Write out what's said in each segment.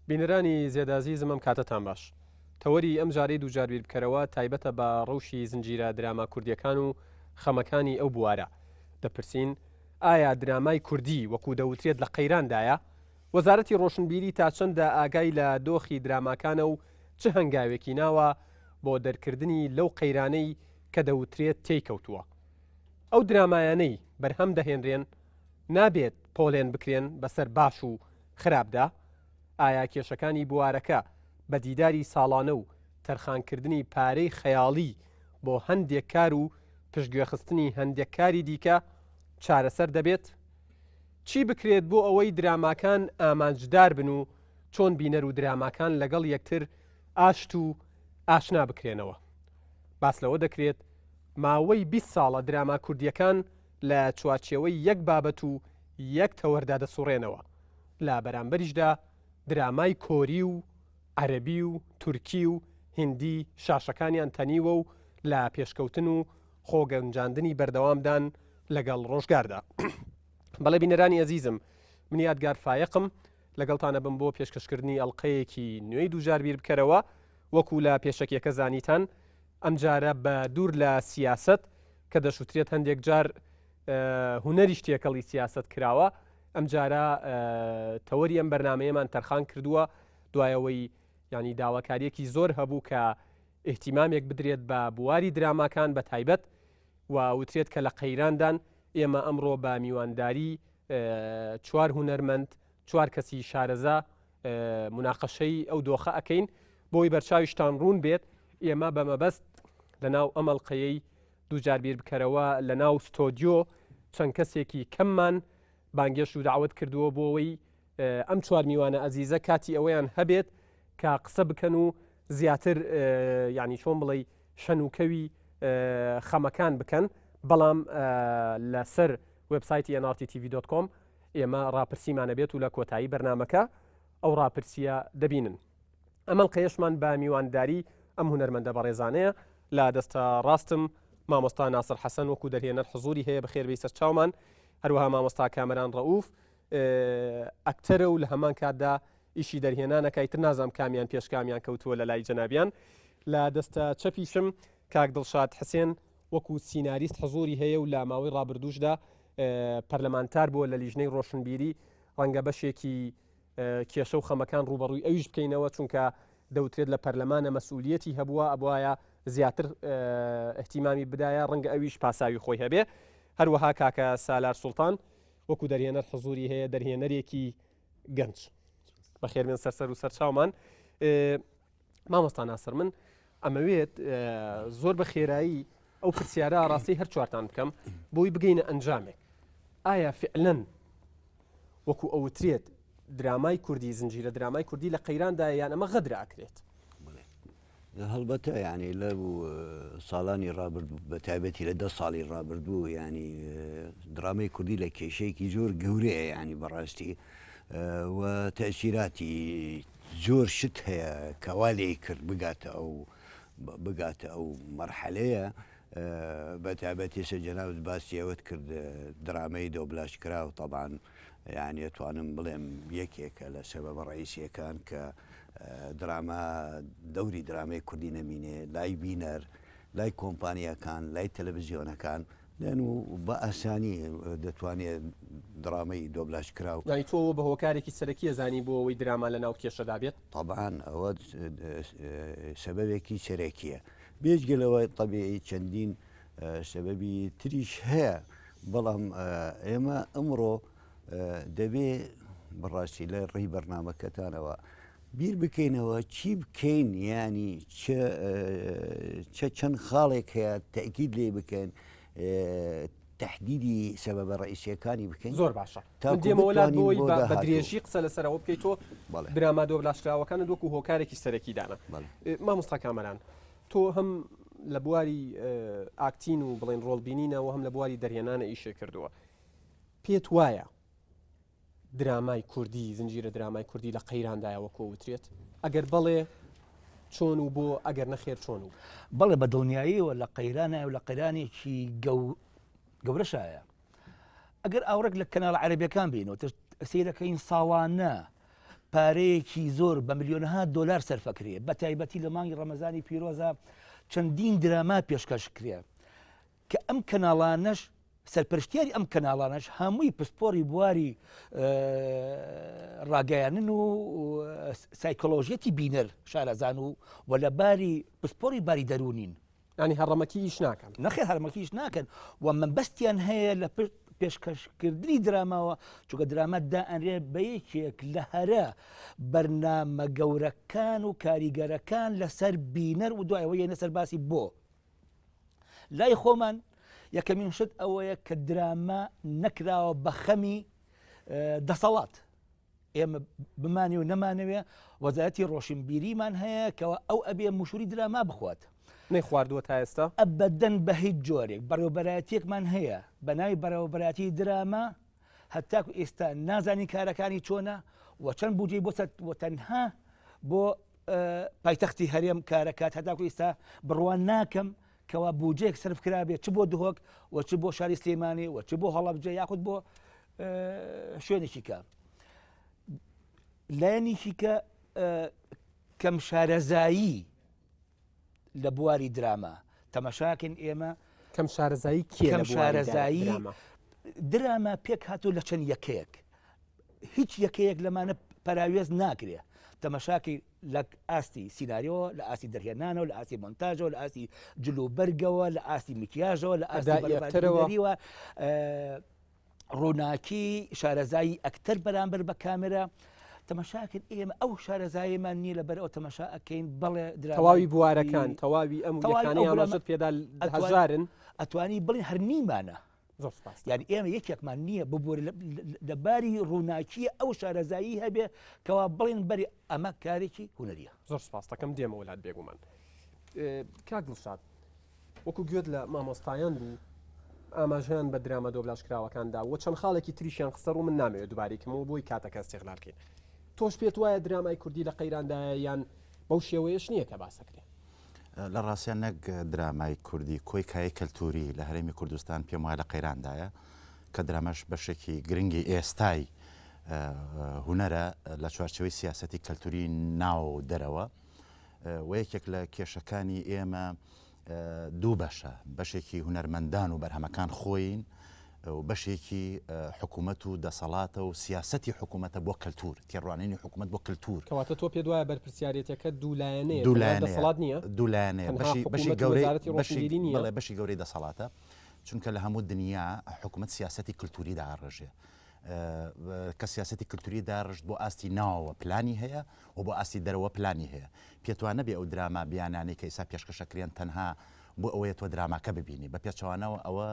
بینەرانی زێدازیزم ئەم کاتەتان باش. تەوەری ئەم جارەی دووجار بیر بکەرەوە تایبەتە بە ڕەوشی زنجیرە دراما کوردیەکان و خەمەکانی ئەو بوارە. دەپرسین ئایا درامای کوردی وەکو دەوترێت لە قەیراندایە؟ وەزارەتی ڕۆشنبیری تا چەندە ئاگای لە دۆخی دراماکانە و چ هەنگاوێکی ناوە بۆ دەرکردنی لەو قەیرانەی کە دەوترێت تێی کەوتووە؟ ئەو درامایانەی بەرهەم دەهێنرێن نابێت پۆلێن بکرێن بەسەر باش و خراپدا؟ ئایا کێشەکانی بوارەکە بە دیداری ساڵانە و تەرخانکردنی پارەی خەیاڵی بۆ هەندێک کار و پشتگوێخستنی هەندێک کاری دیکە چارەسەر دەبێت؟ چی بکرێت بۆ ئەوەی دراماکان ئامانجدار بن و چۆن بینەر و دراماکان لەگەڵ یەکتر ئاشت و ئاشنا بکرێنەوە؟ باس لەوە دەکرێت ماوەی 20 ساڵە دراما کوردییەکان لە چوارچێوەی یەک بابەت و یەک تەوەردا دەسوڕێنەوە، لە بەرامبەریشدا درامای کۆری و عەرەبی و تورکی و هیندی شاشەکانیان تەنیوە و لە پێشکەوتن و خۆگەنجاندنی بەردەوامدان لەگەڵ ڕۆژگاردا. بەڵێ بینەرانی ئەزیزم من یادگار فایەقم لەگەڵتانە بم بۆ پێشکەشکردنی ئەڵلقەیەکی نوێی دووجار بیر بکەرەوە وەکو لە پێشەکیەکە زانیتان ئەمجارە بە دوور لە سیاسەت کە دەشوترێت هەندێک جار هونەریش تێکەڵی سیاسەت کراوە ئەمجارە تەوەری ئەم بەرنمەیەمان تەرخان کردووە دوایەوەی ینی داواکاریەکی زۆر هەبوو کە ئیهتیمامێک بدرێت بە بواری دراماکان بە تایبەت و وترێت کە لە قەیراندان، ئێمە ئەمڕۆ بە میوانداری چوار هونەرمەند، چوار کەسی شارەزا موناقەشەی ئەو دۆخە ئەکەین، بۆی بەرچاویشتان ڕوون بێت ئێمە بە مەبەست لەناو ئەم ئەڵقەیەی دووجار بیر بکەرەوە لەناو ستۆدیۆ چەند کەسێکی کەممان بانگێشت و دەعوەت کردووە بۆ ئەوەی ئەم چوار میوانە ئەزیزە کاتی ئەوەیان هەبێت کە قسە بکەن و زیاتر یعنی چۆن بڵێ شەنوکەوی خەمەکان بکەن بەڵام لەسەر وبسایتی nrttv.com ئێمە ڕاپرسیمانە بێت و لە کۆتایی بەرنمەکە ئەو ڕاپرسیە دەبینن ئەمەڵ قەیەشمان بە میوانداری ئەم هونەرمەندە بەڕێزانەیە لە دەستە ڕاستم مامۆستا ناسر حەسەن وەکو دەرهێنەر حزوری هەیە بەخێربێی سەرچاومان هەروەها مامۆستا کامەران ڕەئوف ئەکتەرە و لە هەمان کاتدا ئیشی دەرهێنانەکە ئیتر نازانم کامیان پێش کامیان کەوتووە لە لای جەنابیان لە دەستە چەپیشم کاک دڵشاد حسێن وەکو سیناریست حزوری هەیە و لە ماوەی ڕابردووشدا پەرلەمانتار بووە لە لیژنەی ڕۆشنبیری ڕەنگە بەشێکی کێشە و خەمەکان ڕوبەڕووی ئەویش بکەینەوە چونکە دەوترێت لە پەرلەمانە مەسئولیەتی هەبووە ئەبواە زیاتر احتیمامی بدایە ڕەنگە ئەویش پاساوی خۆی هەبێ هەروەها کاکە سالار سوڵتان وەکو دەرهێنەر حزوری هەیە دەرهێنەرێکی گەنج بەخێربێن سەرسەر و سەرچاومان مامۆستا ناسر من ئەمەوێت زۆر بە خێرایی ئەو پرسیارە ڕاستی هەر چوارتان بکەم بۆی بگەینە ئەنجامێک ئایا فعلەن وەکو ئەوترێت درامای کوردی زنجیرە درامای کوردی لە قەیراندا یان ئەمە غەدرا ئەکرێت هەڵبەتە یانی لە ساڵانی ڕابردوو بە تایبەتی لە دە ساڵی ڕابردوو ینی درامەی کوردی لە کێشەیەکی زۆر گەورەیە ینی بەڕاستی و تەسیراتی زۆر شت هەیە کەوا لێ کرد بگاتە ئەو بگاتە ئەو مەرحەلەیە بە تایبەتی سە جەنابت باسی ئەوەت کرد درامەی دۆبلاژ کراو تەبان یانی ئەتوانم بڵێم یەکێکە لە سەبەبە ڕئیسیەکان کە دراما دەوری درامەی کوردی نەمینێ لای بینەر لای کۆمپانیەکان لای تەلەڤزیۆنەکان لەن و بە ئاسانی دەتوانێت درامەی دۆبلاژ کراو یانی تۆ بە هۆکارێکی سەرەکیە زانی بۆ ئەوەی دراما لە ناو کێشەدا بێت؟ تەبعەن ئەوە سەبەبێکی سەرەکیە بێجگە لەوە تەبیعی چەندین سەبەبی تریش هەیە بەڵام ئێمە ئەمڕۆ دەبێ بەڕاستی لە ڕێی بەرنمەکەتانەوە بیر بکەینەوە چی بکەین ینی چ چەند خاڵێک هەیە تاکیید لێ بکەن تهدیدی سەبەبە ڕئیسیەکانی بکەین زۆر باشە دێمەوە لات بۆی بە درێژی قسە لەسەرەوە بکەیت تۆ دراما دۆبلاشکراوەکانت وەکو هۆکارێکی سەرەکی دانا مامۆستا کامەران تۆ هەم لە بواری ئاکتین و بڵێن ڕۆڵ بینینەوە هەم لە بواری دەرهێنانە ئیشێ کردووە پێت وایە درامای کوردی زنجیرە درامای کوردی لە قەیراندایە وەکۆ وترێت ئەگەر بەڵێ چۆن و بۆ ئەگەر نەخێر چۆن و بەڵێ بە دڵنیاییەوە لە قەیرانە و لە قەیرانێکی گەورەشایە ئەگەر ئاوڕێک لە کەناڵە عەرەبیەکان بینەوە سەیرەکەین ساڵانە. پارەیەکی زۆر بە ملیۆنەها دۆلار سەرفەکرێ بە تایبەتی لە مانگی ڕەمەزانی پیرۆزە چەندین دراما پێشکەش کرێ کە ئەم کەناڵانەش سەرپەرشتیاری ئەم کەناڵانەش هەمووی پسپۆری بواری ڕاگەیانن و سایکۆلۆژیەتی بینەر شارەزان و و لە باری پسپۆری باری دەروونین. یانی هەڕەمەکی ئیش ناکەن؟ نەخێر هەڕەمەکی ئیش ناکەن و مەبەستیان هەیە لە پشت پێشکەشکردنی دراماوە چونکە دراما دائەنرێ بە یەکێک لە هەرە بەرنامە گەورەکان و کاریگەرەکان لەسەر بینەر و دوای ئەوە یەنە سەر باسی بۆ لای خۆمان یەکەمین شت ئەوەیە کە دراما نەکراوە بە خەمی دەسەڵات ئێمە بمانێ و نەمانەوێ وەزارەتی ڕۆشنبیریمان هەیە کەەوە ئەو ئەبێ مشوری دراما بخوات. نەیخواردووە تا ئێستا؟ ئەبەدەن بە هیچ جۆرێک بەڕێوەبەرایەتیەکمان هەیە بە ناوی بەڕێوەبەرایەتی دراما هەتاکو ئێستا نازانین کارەکانی چۆنە و چەند بودجەی بۆ و تەنها بۆ پایتەختی هەرێم کارەکات هەتاکو ئێستا بڕوا ناکەم کەوا بودجەیەک سەرف کرابێت چ بۆ دهۆک و چ بۆ شاری سلێمانی و چ بۆ هەڵەبجە یاخود بۆ شوێنێکی کە لایەنێکی کە کەم شارەزایی لە بواری دراما تەمەشاکەین ئێمە کەم شارەزایی کێ کەم شارەزایی دراما پێک هاتوو لە چەند یەکەیەک هیچ یەکەیەک لەمانە پەراوێز ناکرێ تەمەشاکی لە ئاستی سیناریۆ لە ئاستی دەرهێنانەوە لە ئاستی مۆنتاژەوە لە ئاستی جلوبەرگەوە لە ئاستی میکیاژەوە لە ئاستی بەرەوە ڕووناکی، شارەزایی ئەکتەر بەرامبەر بە کامێرا، تەمەشاکرد ئێمە ئەو شارەزاییەمان نییە لەبەر ئەو تەمەشا ئەکەین بەڵێ درامای تەواوی بوارەکان تەواوی ئەم تەواوی یەکانەی ئەو ئاماژەت پێدا هەژارن ئەتوانی بڵێن هەر نیمانە زۆر سپاس یعنی ئێمە یەکێکمان نییە ببوورە لە باری ڕووناکی ئەو شارەزایی هەبێ کەوا بڵێن بەری ئەمە کارێکی هونەریە زۆر سپاس دەکەم دێمەوە لات بێگومان کاک دڵشاد وەکو گوێت لە مامۆستایان بوو ئاماژەیان بە دراما دۆبلاژکراوەکان دا و چەند خاڵێکی تریشیان خستە ڕوو من نامەوێت دووبارەی کەمەوە بۆی کاتەکە ئیستیغلال کەین تۆش پێت وایە درامای کوردی لە قەیراندایە یان بەو شێوەیەش نییە کە باسەکرێ؟ لە ڕاستیا نەک درامای کوردی کۆی کایەی کەلتوری لە هەرێمی کوردستان پێم وایە لە قەیراندایە کە دراماش بەشێکی گرنگی ئێستای هونەرە لە چوارچێوەی سیاسەتی کەلتوری ناوە و دەرەوە و یەکێک لە کێشەکانی ئێمە دوو بەشە، بەشێکی هونەرمەندان و بەرهەمەکان خۆین و بەشێکی حکوومەت و دەسەڵاتە و سیاسەتی حکوومەتە بۆ کەلتور، تێڕوانینی حکوومەت بۆ کەلتور. کەواتە تۆ پێت وایە بەرپرسیارێتیەکە دوو لایەنەیە، دوو تەنها لایەنەیە، دەسەڵات نییە؟ دوو لایەنەیە، تەنها بەشی بەشی حکوومەت و گەورەی وەزارەتی بەشی ڕۆشنبیری نییە؟ بەڵێ بەشی گەورەی دەسەڵاتە، چونکە لە هەموو دنیا حکوومەت سیاسەتی کلتوری داڕێژێ. کە سیاسەتی کلتوری داڕشت بۆ ئاستی ناوەوە پلانی هەیە و بۆ ئاستی دەرەوە پلانی هەیە. پێتوا نەبێ ئەو دراما بیانانەی کە ئیستا پێشکەش ئەکرێن تەنها بۆ ئەوەیە تۆ دراماکە ببینی، بە پێچەوانەوە ئەوە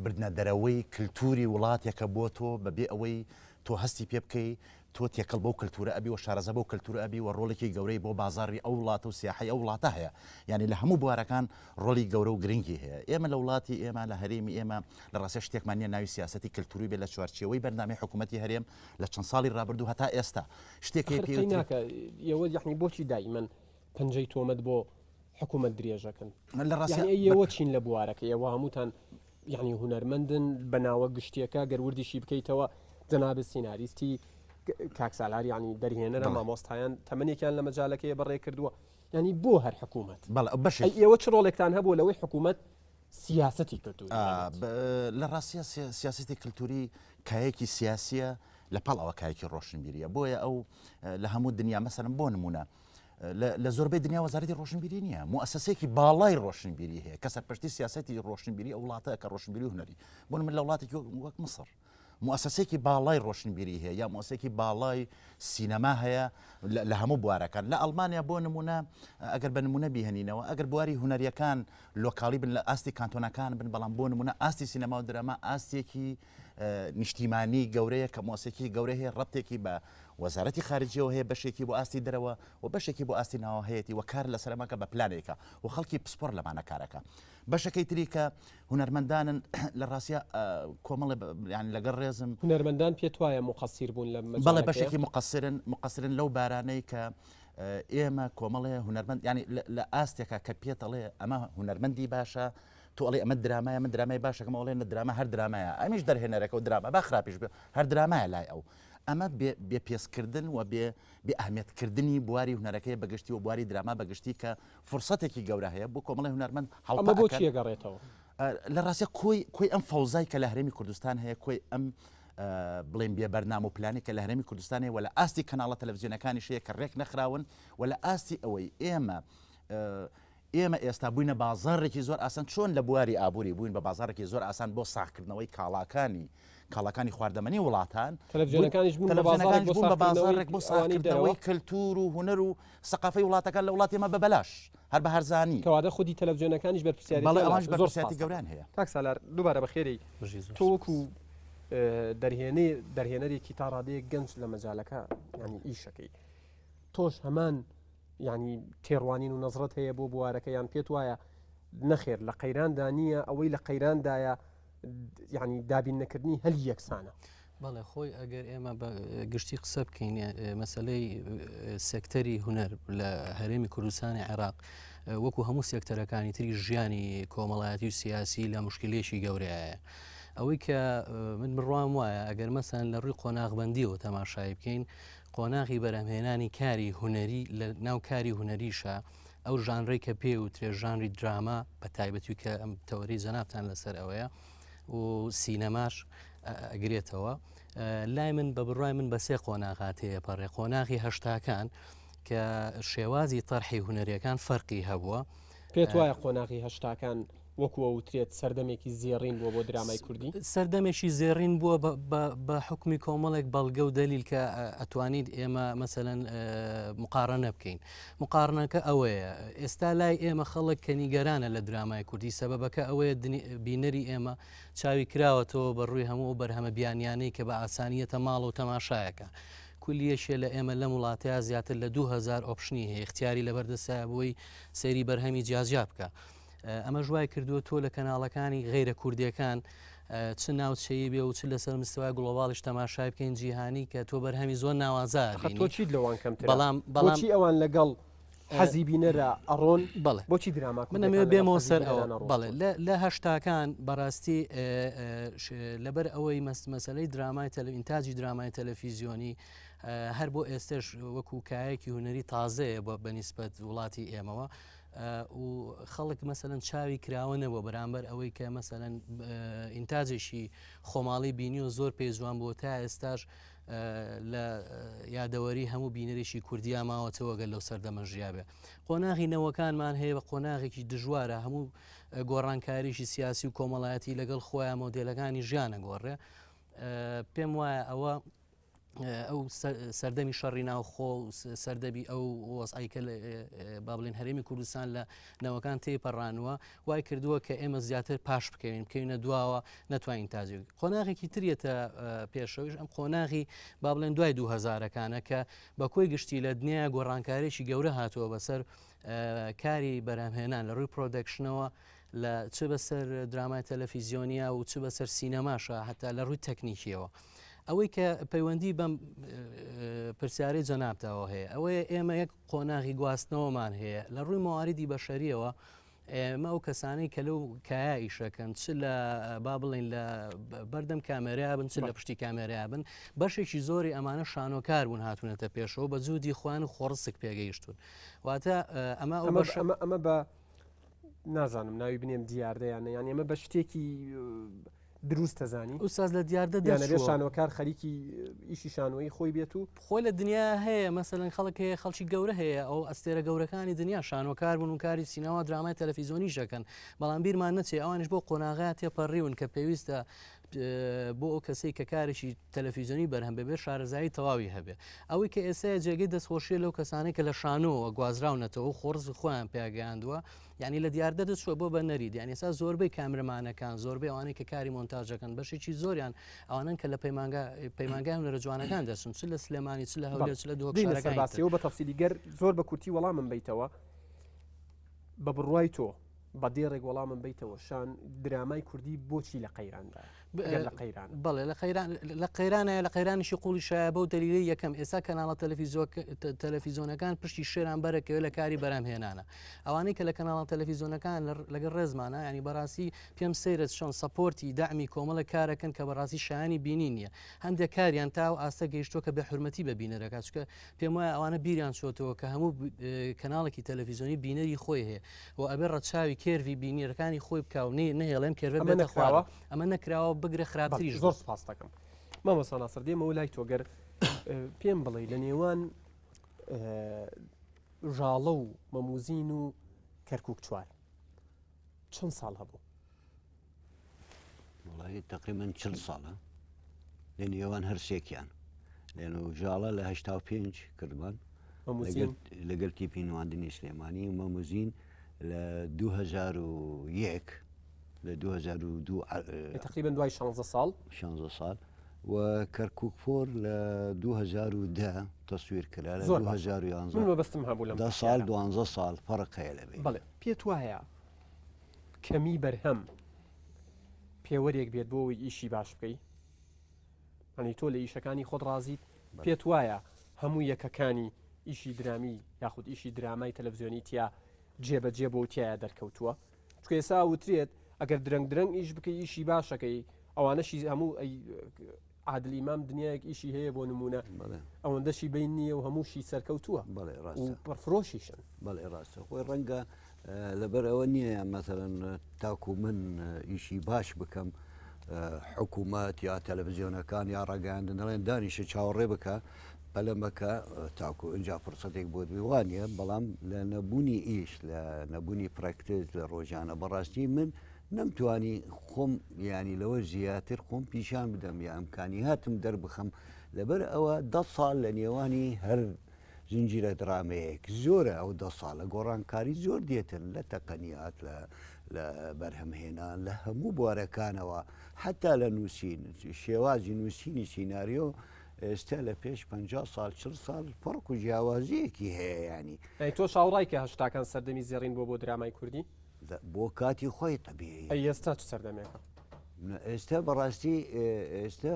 بردنە دەرەوەی کلتوری وڵاتێکە بۆ تۆ بە بێ ئەوەی تۆ هەستی پێ بکەی تۆ تێکەڵ بەو کلتورە ئەبی و شارەزا بەو کلتورە ئەبی و ڕۆڵێکی گەورەی بۆ بازاڕی ئەو وڵاتە و سیاحەی ئەو وڵاتە هەیە یانی لە هەموو بوارەکان ڕۆڵی گەورە و گرنگی هەیە ئێمە لە وڵاتی ئێمە لە هەرێمی ئێمە لە ڕاستیا شتێکمان نییە ناوی سیاسەتی کلتوری بێت لە چوارچێوەی بەرنامەی حکوومەتی هەرێم لە چەند ساڵی ڕابردوو هەتا ئێستا شتێک هەیە ئەخر پێی قەی وترێ ناکا ئێوە یەعنی بۆچی دائیمەن پەنجەی تۆمەت بۆ حکوومەت درێژەکەن لە ڕاستیا یعنی ئەی ئێوە چین لە بوارەکە ئێوە هەمووتان یعنی هونەرمەندن بە ناوە گشتیەکە گەر وردیشی بکەیتەوە جەنابت سیناریستی کاک سالار یعنی دەرهێنەرە بەڵێ. مامۆستایان تەمەنێکیان لە مەجالەکەیە بەڕێ کردووە یعنی بۆ هەر حکوومەت بەڵێ ئەی بەشێک ئێوە چ ڕۆڵێکتان هەبووە لەوەی حکوومەت سیاسەتی کلتوری هەبێت؟ لە ڕاستیا سیاسەتی کلتوری کایەکی سیاسیە لە پاڵ ئەوە کایەکی ڕۆشنبیریە بۆیە ئەو لە هەموو دنیا مەسەلەن بۆ نمونە لە زۆربەی دنیا وەزارەتی ڕۆشنبیری نییە موسسەیەکی باڵای ڕۆشنبیری هەیە کە سەرپەرشتی سیاسەتی ڕۆشنبیری ئەو وڵاتە کە ڕۆشنبیری و هونەری بۆ من لە وڵاتێکی وەک مسڕ موسسەیەکی باڵای ڕۆشنبیری هەیە یا موسسەیەکی باڵای سینەما هەیە لە هەموو بوارەکان لە ئەڵمانیا بۆ نمونە ئەگەر بە نمونە بیهێنینەوە ئەگەر بواری هونەریەکان لۆکاڵی بن لە ئاستی کانتۆنەکان بن بەڵام بۆ نمونە ئاستی سینەما و دراما ئاستێکی نیشتیمانی گەورەیە کە مۆسێکی گەورە هەیە ڕەتێکی بە وەزارەتی خارجیەوە هەیە بەشێکی بۆ ئاستی دەرەوە و بەشێکی بۆ ئاستی ناوە هەیەی و کار لەسەرمەکە بە پلانێکە و خەڵکی پسپۆر لەمانە کارەکە بەشەکەی تری کە هونەرمەندانن لە ڕاستیا کۆمەڵێ یان لەگەڵ ڕێزم. هونەرمەندان پێت وایە موقەسیر بوون لەم بەڵێ مەجالەکەیە؟ بەشێکی موقەسرن موقەسرن لەو بارانەی کە ئێمە کۆمەڵێ هونەرمەند یانی لە ئاستێکا کە پێت ئەڵێ ئەمە هونەرمەندی باشە تۆ ئەڵێ ئەمە درامایە من درامای باشەکەم ئەڵێ نە دراما هەر درامایە ئەمیش دەرهێنەرەکە و دراما با خراپیش بێ هەر درامایە لای ئەو. ئەمە بێ پێسکردن و بێ بێ ئەهمیەتکردنی بواری هونەرەکەی بەگشتی و بواری دراما بەگشتی کە فرسەتێکی گەورە هەیە بۆ کۆمەڵی هونەرمەند هەڵپە بۆ چیە گەڕێتەوە؟ لە ڕاستە کۆی کۆی ئەم فەوزای کە لە هەرێمی کوردستان هەیە کۆی ئەم بڵێن بێ بەرنامە و پلانی کە لە هەرێمی کوردستان هەیە و لە ئاستی کەناڵە تەلەڤزیۆنەکانیش هەیە کە ڕێک نەخراون و لە ئاستی ئەوەی ئێمە ئێمە ئێستا بووینە بازاڕێکی زۆر ئاسان چۆن لە بواری ئابووری بووین بە بازاڕێکی زۆر ئاسان بۆ ساغکردنەوەی کاڵاکانی کاڵاکانی خواردەمەنی وڵاتان تەلەڤزیۆنەکانیش بوون بە بازاڕێک بۆ بوون بە بازاڕێک بۆ ئەوانەی دەرەوە ساغکردنەوەی کەلتور و هونەر و سەقافەی وڵاتەکان لە وڵاتی ئێمە بە بەلاش هەر بە هەرزانی. کەواتە خودی تەلەڤزیۆنەکانیش بەرپرسیارێتیان بەڵێ ئەوانیش زۆر بەرپرسیارێتی سپاس. گەورەیان هەیە. کاک سالار دووبارە بەخێرێی بژی زۆر تۆ وەکو سپاس. دەرهێنێ دەرهێنەرێکی تا ڕادەیەک گەنج لە مەجالەکە یانی ئیشەکەی تۆش هەمان یانی تێڕوانین و نەزرەت هەیە بۆ بوارەکە یان پێت وایە نەخێر لە قەیراندا نییە ئەوەی لە قەیراندایە یانی دابین نەکردنی هەلی یەکسانە. بەڵێ خۆی ئەگەر ئێمە بە گشتی قسە بکەین مەسلەی سێکتەری هونەر لە هەرێمی کوردستانی عێراق وەکو هەموو سێکتەرەکانی تری ژیانی کۆمەڵایەتی و سیاسی لە مشکلێکی گەورەیە. ئەوەی کە من بڕوام وایە ئەگەر مەسەن لە ڕووی قۆناغبندیەوە تەماشایی بکەین قۆناغی بەرهەمهێنانی کاری هونەری لە ناو کاری هونەریشە ئەو ژانرەی کە پێ وترێ ژانری دراما بە تایبەتی کە ئەم تەوەری جەنابتان لەسەر ئەوەیە و سینەماش ئەگرێتەوە لای من بە بڕای من بە سێ قۆناغات هەیە پەڕێ قۆناغی هەشتاکان کە شێوازی تەرحی هونەریەکان فەرقی هەبووە پێت وایە قۆناغی هەشتاکان وەکو ئەوترێت سەردەمێکی زێڕین بووە بۆ درامای کوردی؟ سەردەمێکی زێڕین بووە بە حوکمی کۆمەڵێک بەڵگە و دەلیل کە ئەتوانیت ئێمە مەسەلەن مقارنە بکەین. مقارنەکە ئەوەیە ئێستا لای ئێمە خەڵک کە نیگەرانە لە درامای کوردی سەبەبەکە ئەوەیە بینەری ئێمە چاوی کراوەتەوە بە ڕووی هەموو ئەو بەرهەمە بیانیانەی کە بە ئاسانیەتە ماڵ و تەماشایەکە. کولیەشێ لە ئێمە لەم وڵاتەیە زیاتر لە 2000 option ی هەیە اختیاری لەبەردەستایە بۆی سەیری بەرهەمی جیاجیا بکە. ئەمەش وای کردووە تۆ لە کەناڵەکانی غەیرە کوردیەکان چ ناوچەیی بێ و چ لەسەر مستەوای global یش تەماشای بکەین جیهانی کە تۆ بەرهەمی زۆر ناوازە ئەخە تۆ چیت لەوان کەمترە؟ بەڵام بەڵام بۆچی ئەوان لەگەڵ حەزی بینەرە ئەڕۆن بەڵێ بۆچی دراما من ئەمەوێ بێمەوە سەر ئەوە بەڵێ لە هەشتاکان بەڕاستی لەبەر ئەوەی مەست مەسلەی درامای تەل ئینتاجی درامای تەلەفیزیۆنی هەر بۆ ئێستش وەکو کایەکی هونەری تازەیە بە بەنیسبەت وڵاتی ئێمەوە و خەڵک مەسەلەن چاوی کراوە نەبووە بەرامبەر ئەوەی کە مەسەلەن ئینتاجێکی خۆماڵی بینی و زۆر پێ جوان بووە تا ئێستاش لە یادەوەری هەموو بینەرێکی کوردیا ماوەتەوە گەل لەو سەردەمە ژیابێ قۆناغی نەوەکانمان هەیە بە قۆناغێکی دژوارە هەموو گۆڕانکاریی سیاسی و کۆمەڵایەتی لەگەڵ خۆیان مۆدێلەکانی ژیانە گۆڕێ پێم وایە ئەوە ئەو سەردەمی شەڕی ناوخۆ و سەردەبی ئەو وەزعی کە با بڵێن هەرێمی کوردستان لە نەوەکان تێپەڕانوە وای کردووە کە ئێمە زیاتر پاش بکەوین بکەوینە دواوە نەتوانین تاجی قۆناغێکی تریەتە پێشەوەش ئەم قۆناغی با بڵێن دوای دوهزارەکانە کە بە کۆی گشتی لە دنیا گۆڕانکارێکی گەورە هاتووە بەسەر کاری بەرهەمهێنان لە ڕووی production ەوە لە چ بەسەر درامای تەلەفیزیۆنیا و چ بەسەر سینەماشە هەتا لە ڕووی تەکنیکیەوە. ئەوەی کە پەیوەندی بەم پرسیارەی جەنابتەوە هەیە ئەوەیە ئێمە یەک قۆناغی گواستنەوەمان هەیە لە ڕووی مواریدی بەشەریەوە ئێمە ئەو کەسانەی کە لەو کایا ئیشەکەن چ لە با بڵین لە بەردەم کامێرا بن چ لە پشتی کامێرا بن بەشێکی زۆری ئەمانە شانۆکار بوون هاتوونەتە پێشەوە بە جودی خوان و خۆڕسک پێگەیشتون واتە ئەمە ئەو ئەمە ئەمە بە نازانم ناوی بنێم دیاردەیانە یان ئێمە بە شتێکی دروست دەزانی؟ ئوستاز لە دیاردە یان ئەبێ دەرچووە. شانۆکار خەریکی ئیشی شانۆیی خۆی بێت و. خۆی لە دنیا هەیە مەسەلەن خەڵک هەیە خەڵکی گەورە هەیە ئەو ئەستێرە گەورەکانی دنیا شانۆکار بوون و کاری سینەما درامای تەلەفیزۆنیش دەکەن بەڵام بیرمان نەچێ ئەوانیش بۆ قۆناغا تێپەڕیون کە پێویستە بۆ ئەو کەسەی کە کارێکی تەلەفیزیۆنی بەرهەم بێ شارەزایی تەواوی هەبێ ئەوەی کە ئێستا جێگەی دەستخۆشیە لەو کەسانەی کە لە شانۆوە گوازراونەتەوە و خۆڕز خۆیان پێگەیاندووە یانی لە دیاردە دەچووە بۆ بە نەریت یانی ئێستا زۆربەی کامرەمانەکان زۆربەی ئەوانەی کە کاری مۆنتاژەکەن بەشێکی زۆریان ئەوانن کە لە پەیمانگا پەیمانگای هونەرە جوانەکان دەچن چ لە سلێمانی چ لە هەولێر چ لە دهۆک دێینە سەر شارەکانی تر. باسیەوە بە تەفسیلی گەر زۆر بە کورتی وەڵامم بەیتەوە بە بڕوای تۆ. بە دێڕێک وەڵامم بەیتەوە شان درامای کوردی بۆچی لە قەیراندایە؟ ئەگەر لە قەیران. بەڵێ لە قەیران لە قەیرانایە لە قەیرانیشی قوڵی شایە بەو دەلیلەی یەکەم ئێستا کەناڵە تەلەفیزۆنەکان پشتی شێران بەرەکەوێت لە کاری بەرهەمهێنانە ئەوانەی کە لە کەناڵە تەلەفیزۆنەکان لەگەڵ ڕێزمانە ینی بەڕاستی پێم سەیرە چۆن support ی دەعمی کۆمەڵە کارەکەن کە بەڕاستی شایانی بینی نییە هەندێک کاریان تا و ئاستە گەیشتووە کە بێ حورمەتی بە بینەرەکە چکە پێم وایە ئەوانە بیریان چۆتەوە کە هەموو کەناڵێکی تەلەفیزیۆنی بینەری خۆی هەیە و ئەبێ ڕەچاوی curve ی بینەرەکانی خۆی بکا و نەهێڵێم curve ە بێتە خوارەوە ئەمە نەکراوە بگرە خراپتریش زۆر سپاس دەکەم مامۆستا ناسر دێمەوە لای تۆ گەر پێم بڵێ لە نێوان ژاڵە و مەموزین و کەرکک چوار چەند ساڵ هەبوو وڵی تقریبا چل ساڵە لە نێوان هەرسێکیان لێن و ژاڵە لە هشتا پێنج کردمان لەگەل تیپی نواندنی سلێمانی و مەموزین لە 2001 لە 2002 تقریبا دوای 16 ساڵ 16 ساڵ و کەرکک four لە 2010 تەسویر کرا لە 2011 مەبەستم هەبوو لە ساڵ 12 ساڵ فەرق هەیە لە بڵێ پێت وایە کەمی بەرهەم پێوەرێک بێت بۆ ئەوەی ئیشی باش بکەی؟ ئەنی تۆ لە ئیشەکانی خۆت ڕازیت؟ پێت وایە هەموو یەکەکانی ئیشی درامی یاخود ئیشی درامای تەلەڤزیۆنی تیا جێبەجێ بۆ تایە دەرکەوتووە؟ چونکە ئێستا وترێت ئەگەر درەنگ درەنگ ئیش بکەی ئیشی باشەکەی ئەوانەشی هەموو ئەی عادل ئیمام دنیایەک ئیشی هەیە بۆ نمونە ئەوەندەشی بین نییە و هەمووشی سەرکەوتووە بەڵێ ڕاستە پڕفرۆشیشن بەڵێ ڕاستە خۆی ڕەنگە لەبەر ئەوە نییە مەسەلەن تاکو من ئیشی باش بکەم حکوومەت یا تەلەڤزیۆنەکان یا ڕاگەیاندن دەڵێن دانیشە چاوەڕێ بکە پەلە مەکە تاکو ئینجا فرسەتێک بۆت بێ وانە بەڵام لە نەبوونی ئیش لە نەبوونی practice لە ڕۆژانە بەڕاستی من نەمتوانی خۆم ینی لەوە زیاتر خۆم پیشان بدەم یا ئەمکانی هاتم دەربخەم لەبەر ئەوە دە ساڵ لە نێوانی هەر زنجیرە درامەیەک زۆرە ئەو دە ساڵە گۆڕانکاری زۆر دێتن لە تەقەنیات لە لە بەرهەمهێنان لە هەموو بوارەکانەوە حتا لە نووسین شێوازی نووسینی سیناریۆ ئێستا لە پێش پ ساڵ چل ساڵ فەرق و جیاوازیەکی هەیە ینی ئەی تۆ شاوڕای کە هەشتاکان سەردەمی زێڕین بۆ بۆ درامای کوردی بۆ کاتی خۆی تەبیعی ئەی ئێستا چ سەردەمێکە ئێستا بەڕاستی ئێستا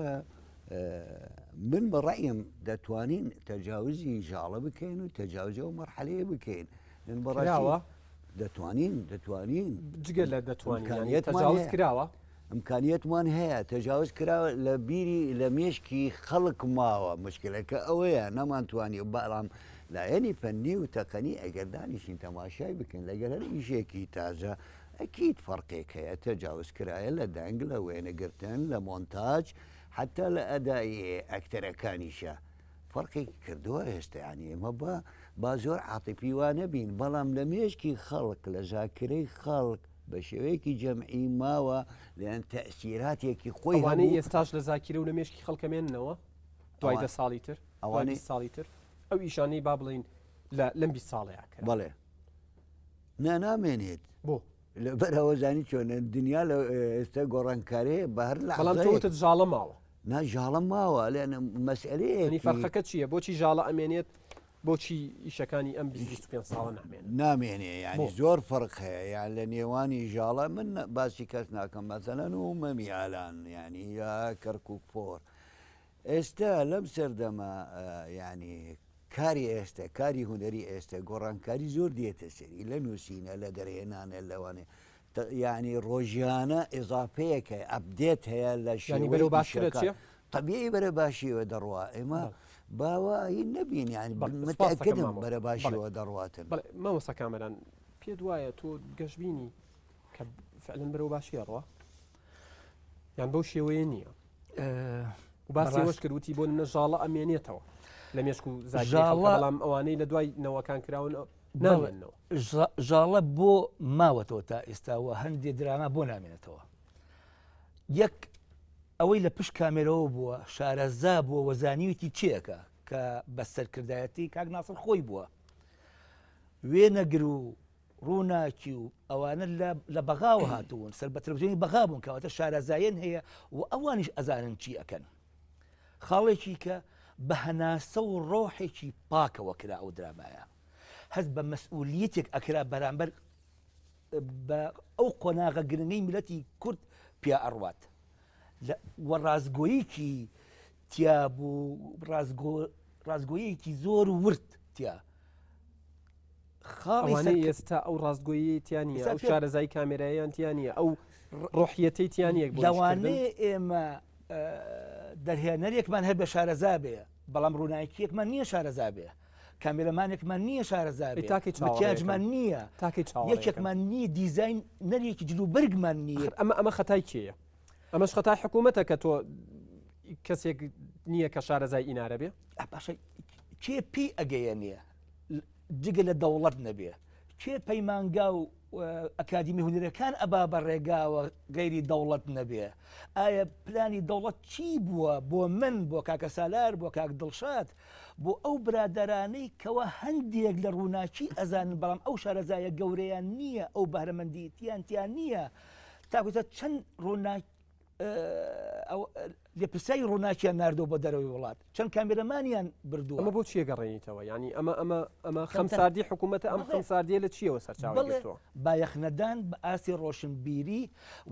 من بە ڕەئیم دەتوانین تەجاوزی ژاڵە بکەین و تەجاوزی ئەو مەرحەلەیە بکەین من بەڕاوە دەتوانین دەتوانین جگە لە دەتوانین تەجاوز کراوە ئەمکانیەتمان هەیە تەجاوز کراوە لە بیری لە مێشکی خەڵک ماوە مشکلەکە ئەوەیە نەمانتوانی بەڵام لایەنی فەنی و تەقەنی ئەگەر دانیشین تەماشای بکەین لەگەر هەر ئیشێکی تازە ئەکید فەرقێک هەیە تەجاوز کرایە لە دەنگ لە وێنەگرتن لە مۆنتاج حەتا لە ئەدای ئەکتەرەکانیشا فەرقێکی کردووە ئێستا یانی ئێمە با با زۆر عاتیفی وا نەبین بەڵام لە مێشکی خەڵک لە زاکرەی خەڵک بە شێوەیەکی جەمعی ماوە لەیان تەسیراتێکی خۆی ئەوانەی ئێستاش لە زاکیرە و لە مێشکی خەڵکە مێننەوە دوای دە ساڵی تر ئەوانەی ساڵی تر ئەو ئیشانەی با بڵین لە لەم 20 ساڵەیە کرا بەڵێ نا نامێنێت بۆ لەبەر ئەوە زانی چۆنە دنیا لە ئێستا گۆڕانکارەیە بە هەر لە بەڵام تۆ وتت ژاڵە ماوە نا ژاڵە ماوە لێنە مەسئلەیەکی یعنی فەرقەکە چییە بۆچی ژاڵە ئەمێنێت بۆچی ئیشەکانی ئەم 25 ساڵە نامێنن نامێنێ یعنی بۆ؟ زۆر فەرق هەیە یان لە نێوانی ژاڵە من باسی کەس ناکەم مەسەلەن و مەمی ئالان یعنی یا کەرکک four ئێستا لەم سەردەمە یعنی کاری ئێستە کاری هونەری ئێستە گۆڕانکاری زۆر دێتە سەری لە نووسینە لە دەرهێنانە لەوانێ یعنی ڕۆژانە ئیزافەیەک هەیە update هەیە لە یعنی بەرەو شێوەی باشترە ئیشەکان چیە؟ طبیعی بەرە باشیەوە دەڕوا ئێمە باوا هین نەبین یعنی بەڵێ، سپاس دەکەم متأکدم مامۆستا. بەرە بەڵێ. باشیەوە دەڕواتن بەڵێ مامۆستا کامەران پێت وایە تۆ گەشبینی کە فعلەن بەرەو باشی ئەڕوا یان بەو شێوەیە نییە؟ و باسی ئەوەش کرد وتی بۆ نمونە ژاڵە ئەمێنێتەوە لە مێشک و زاکیرەی خەڵکە بەڵام ئەوانەی لە دوای نەوەکان کراون نامێننەوە. ژاڵە بۆ ماوەتەوە تا ئێستا و هەندێ دراما بۆ نامێنێتەوە یەک ئەوەی لە پشت کامێرەوە بووە شارەزا بووە وەزانیوێتی چیەکە کە بە سەرکردایەتی کاک ناسر خۆی بووە وێنەگر و ڕووناکی و ئەوانە لە بەغاوە هاتوون سەر بە تەلەڤزیۆنی بەغا بوون کەواتە شارەزایان هەیە و ئەوانیش ئەزانن چی ئەکەن خاڵێکی کە بە هەناسە و ڕۆحێکی پاکەوە کرا ئەو درامایە هەست بە مەسئولیەتێک ئەکرا بەرامبەر. بە ئەو قۆناغە گرنگەی میلەتی کورد پیا ئەڕوات وە ڕاستگۆیەکی تیا بوو ڕاستگۆ ڕاستگۆیەکی زۆر ورد تیا خاڵی ئێستا ئەو ڕاستگۆیی تیا نییە ئەو شارەزای کامێرایان تیا نییە ئەو ڕۆحیەتەی تیا نییە لەوانەیە ئێمە دەرهێنەرێکمان هەبێ شارەزا بێ بەڵام ڕووناکیەکمان نییە شارەزا بێ کامێرەمانێکمان نییە شارەزا بێ مکیاجمان نییە یەکێکمان نییە دیزاین نەرێکی جلوبەرگمان نییە ئەمە ئەمە خەتای کێیە ئەمەش خەتای حکوومەتە کە تۆ کەسێک نییە کە شارەزای ئینارە بێ باشە کێ پێی ئەگەیەنێ جگە لە دەوڵەت نەبێ کێ پەیمانگا و ئەکادیمی هونەرەکان ئەبا بە ڕێگاوە غەیری دەوڵەت نەبێ ئایا پلانی دەوڵەت چی بووە بۆ من بۆ کاکە سالار بۆ کاک دڵشاد بۆ ئەو برادەرانەی کەوا هەندێک لە ڕووناکی ئەزانن بەڵام ئەو شارەزایە گەورەیان نییە ئەو بەهرەمەندیتیان تیا نییە تاکوتە چەند ڕووناک لێپرسراوی ڕووناکیان ناردووە بۆ دەرەوەی وڵات چەند کامێرەمانیان بردووە ئەمە بۆ چیە گەڕێنیتەوە یعنی ئەمە ئەمە ئەمە خەمساردی حکوومەتە ئەم خەمساردیە لە چیەوە سەرچاوە گرتووە بایەخنەدان بە ئاستی ڕۆشنبیری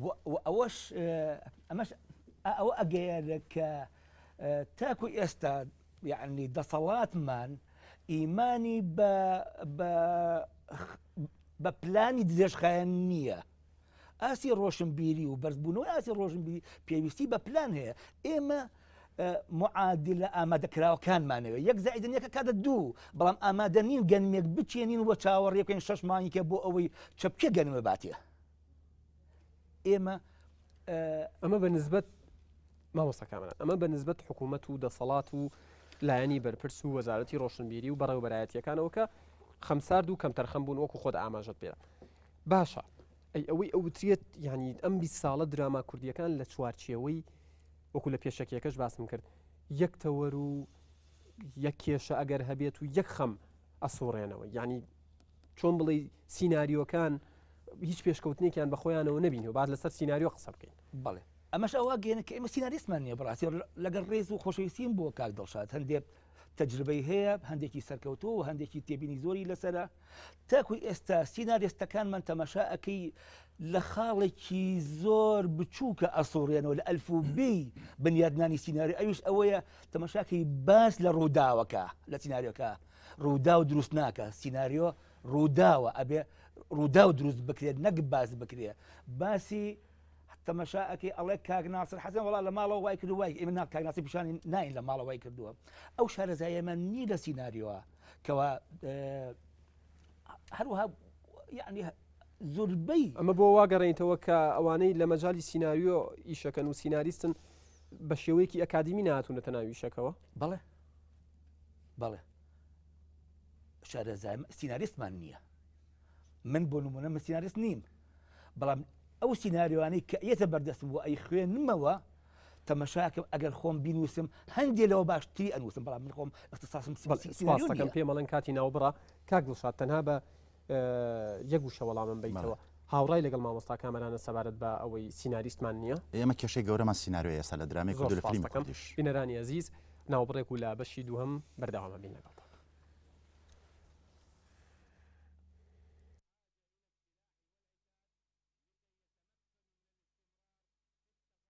و ئەوەش ئەمەش ئەوە ئەگەیەنێت کە تاکو ئێستا یعنی دەسەڵاتمان ئیمانی بە بە پلانی درێژخایەن نییە ئاستی ڕۆشنبیری و بەرزبوونەوەی ئاستی ڕۆشنبیری پێویستی بە پلان هەیە ئێمە معادلە ئامادەکراوەکانمانەوە یەک زائیدن یەکە کاتە دوو بەڵام ئامادە نین گەنمێک بچێنین وە چاوەڕێ بکەین شەش مانگێکە بۆ ئەوەی چەپکێ گەنمە باتێ ئێمە ئەمە بە نسبەت مامۆستا کامەران ئەمە بە نسبەت حکوومەت و دەسەڵات و لایەنی بەرپرس و وەزارەتی ڕۆشنبیری و بەڕێوەبەرایەتیەکانەوە کە خەمسارد و کەمتەرخەم بوون وەکو خۆت ئاماژەت پێدا باشە ئەی ئەوەی ئەوترێت یعنی ئەم 20 ساڵە دراما کوردیەکان لە چوارچێوەی وەکو لە پێشەکیەکەش باسم کرد یەک تەوەر و یەک کێشە ئەگەر هەبێت و یەک خەم ئەسوڕێنەوە یعنی چۆن بڵێ سیناریۆکان هیچ پێشکەوتنێکیان بە خۆیانەوە نبین و باز لەسەر سیناریۆ قسە بکەین بەڵێ ئەمەش ئەوە گەێنە کە ئێمە سیناریستمان نییە بەڕاستی لەگەڵ ڕێز و خۆشەویستیم بۆ کاک دڵشاد هەندێک تەجربەی هەیە هەندێکی سەرکەوتووە و هەندێکی تێبینی زۆری لەسرە تاکو ئێستا سیناریستەکانمان تەماشا ئەەکەی لە خاڵێکی زۆر بچووکە ئەسوڕێنەوە لە ئەلفوبێی بنیادنانی سیناریۆ ئەویش ئەوەیە تەماشاکەی باس لە ڕووداوەکە لە سیناریۆکە ڕووداو دروست ناکە سیناریۆ ڕووداوە ئەبێ ڕووداو دروست بکرێت نەک باس بکرێت باسی تەمەشا ئەکەی ئەڵێ کاک ناسر حەسەن وڵا لە ماڵەوە وای کردو وای ئێمە نا کاک ناسر پیشانی ناین لە ماڵەوە وای کردووە ئەو شارەزایەمان نی لە سیناریۆوە کەوا هەروەها یعنی زۆربەی ئەمە بۆ وا گەڕێنیتەوە کە ئەوانەی لە مەجای سیناریۆ ئیشەکەن و سیناریستن بە شێوەیەکی ئەکادیمی ناتونەتە ناو ئیشەکەوە بەڵێ بەڵێ شارەزای سیناریستمان نییە من بۆ نمونە من سیناریست نیم بەڵام ئەو سیناریۆانەی کە یەتە بەردەستم و ئەی خوێنمەوە تەمەشاکەم ئەگەر خۆم بینوسم هەندێ لەوە باشتری ئەنووسم بەڵام من خۆم اختصاصم سپاسەکەم پێم ئەڵێن کاتی ناوبڕە کاک دڵشاد تەنها بە یەک وشە وەڵامم بیتەوە هاوڕای لەگەڵ مامۆستا کامەرانە سەبارەت بە ئەوەی سیناریستمان نییە ئێمە کێشەی گەورەمان سیناریۆ ئێستا لە درامای کوردی لە فیلمی کوردیش بینەرانی ئەزیز ناوبڕێک و لە بەشی دووهەم بەردەوامە بین لەگەڵ.